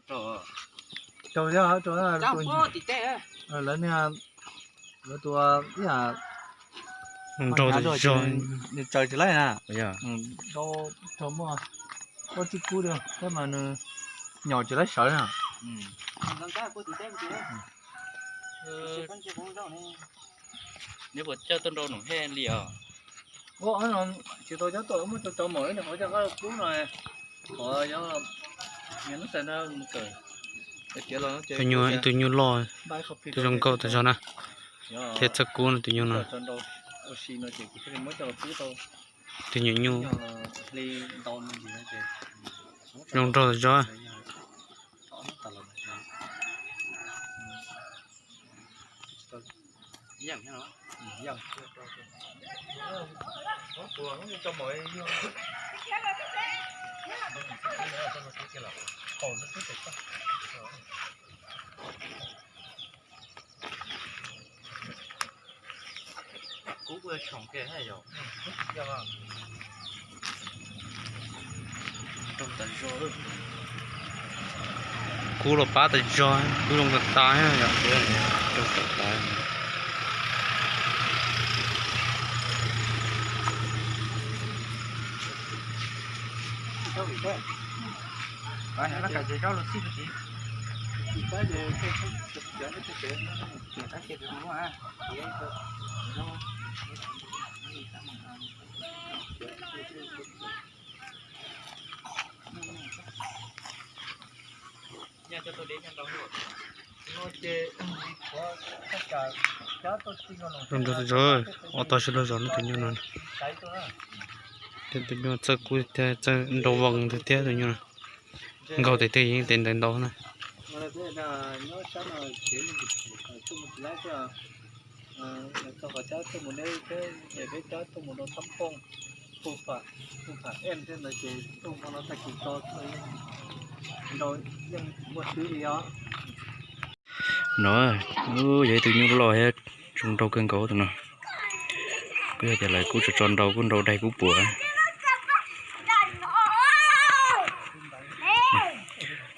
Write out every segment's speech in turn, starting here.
Rau, rau, lawv niag, lawv tus ib yam nrau tas zog, nws tsaws tsis laib na. Rau, rau muaj ob tsib kub thiab mas nws nyom tsis laib sawv na. Neb puas coj tuaj nrau num hej li os? Tsis tau coj tuaj, muab cov maum ib qhov coj qab kub no, qhov nws hnub xav mus kawm. Tus nyuj, ib tug nyuj loj, tus zoo nkauj tas zog na, thiab txawj kub no tus nyuj no. Tus nyuam nyuj zoo nraug tas zog. Kub ua tshoo kiag yom. Kub los pab tas zog, kub zoo tas tas yom. Zoo tas tas. Zoo nraug tas zog, ob tog sib luag zos no tus nyuj no. Thiab tus nyuj txawj kub thiab txawj nrau voo thiab tus nyuj no. Nkaug tes twg yeej tes ntawd ntau na. No yog ib tug nyuj loj thiab zoo nraug kawg nkaus tus no. Kuj yog tias lawv kuj tso tso nrau kuj nrau daig kuj puas.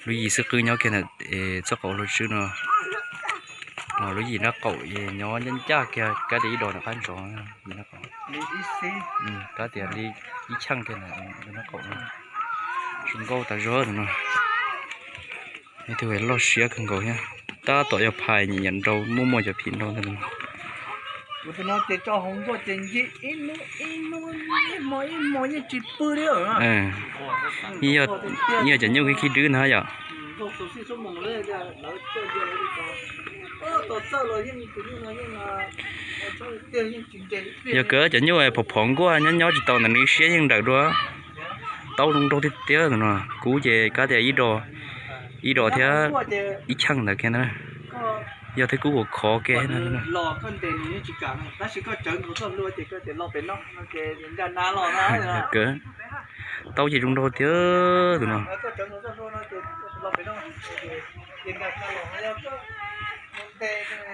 Lub yim xwb qwb nyob kiag ntawm txoj qab hlau tswb no. Lub yim nraub qaum nyob ncaj ncaj kiag kab tias ib dos ntawm qab ntsov. Kab tias li ib cheej kiag ntawm nraub qaum no. Zoo nkauj tas zog tus no. Ib tug loj siab kawg nkaus thiab. Tab tom yog phais nyiam nyiam nrau muaj muaj cov phim nrau ntag. Tus no ces tso hauv nkuaj ces nce ib hnub ib hnub ib hmo ib hmo yeej tsis pw li. Yog cov nyuj khib khib dwb na yom. Yog kawg cov nyuj phom phom nkuaj nyob nyob tsis tau ntawm nws siab yeej nrawm dua. Taub zoo nraug tiag tiag tus no. Kub ces kab tias ib dos thiab ib cheej ntawd kiag na. Yog thiab kub khov khov kiag na. Kawg, taub ces zoo nraug tiag tus no.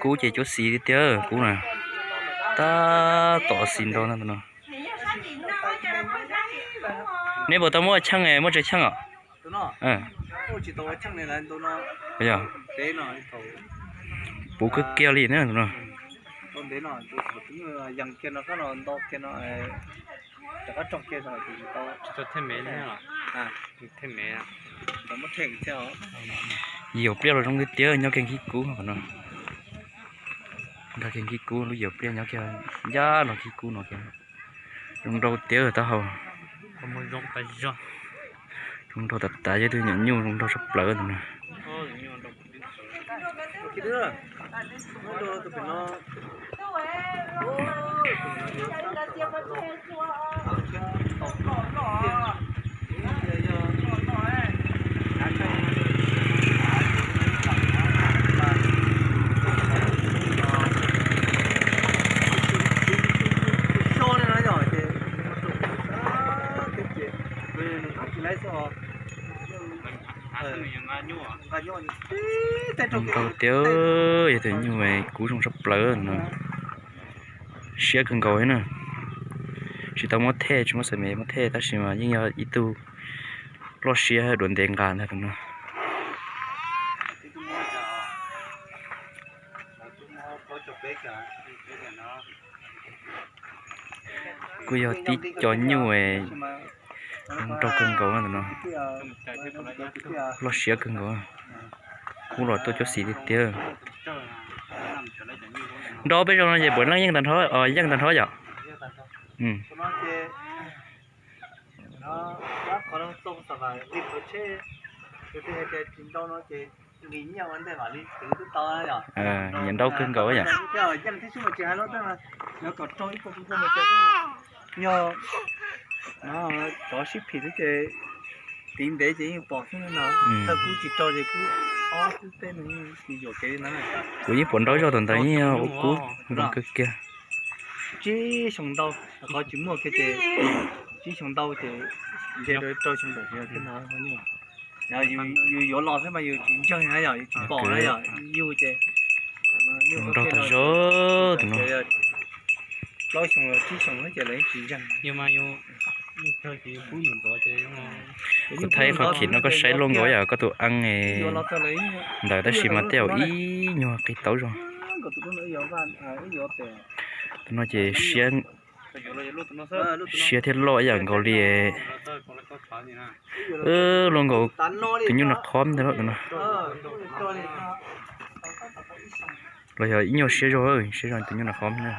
Kub ces cuab xis tiag tiag kub na. Tab tom xis nrau na tus no. Neb puas tau muaj cheej, muaj tsev cheej os? Yog, puv kawg kiag li na tus no. Yim pliaj los zoo tiag tiag nyob kiag khib kub no. Nrog kiag khib kub lub yim pliaj nyob kiag ncaj nrog khib kub no kiag. Zoo nraug tiag taub hau. Zoo nraug tas tas, yog tus nyuam nyuj zoo nraug tshaj plaws tus no. Zoo nraug tiag, yog tus nyuj kub zoo tshaj plaws no. Siab kawg nkaus thiab na. Tsis tau muab thej, tsis muab xam mev muab thej tab sis mas yeej yog ib tug loj siab dua ntev nqa ntag tus no. Kuj yog tib co nyuj nrau kawg nkaus no, loj siab kawg nkaus. Kub los tuaj cuab xim tiag tiag. Nrau peb zaug no ces puav leej yeej tag nrho, yeej tag nrho yom? Nyiam nrau kawg nkaus yom? Yog cov sib phim xwb ces tiv ntev ces yeej pom xwb no, thaum kub tsis rau ces kub ob xwb tej no yeej tsis yuam kev li na. Kuv yeej pom nrau zog tom ntawd yeej ua kub zoo kawg kiag. Tsib xyoo ntau, qhov tsis muaj kiag ces tsib xyoo ntau ces ntshe rau xyoo ntawm thiab no. Yus yuav los xwb mas yus tsis ntseeg na yom, yus tsis pom na yom, yus ces nrau tag zog tus no. Plaub xyoo tsib xyoo ces lawv tsis ntseeg. Kuv thaij qhov khim no koj saib luaj nkaus yom, koj tus eeb ntawd tab sis mas tej zaum ib nyuag qis tau zog. Tus no ces siab thiab loj ib yam nkaus li luaj nkaus tus nyuj nas qhov ntag tus no. Los yog ib nyuag siab zog, siab zog tus nyuj nas qhov na.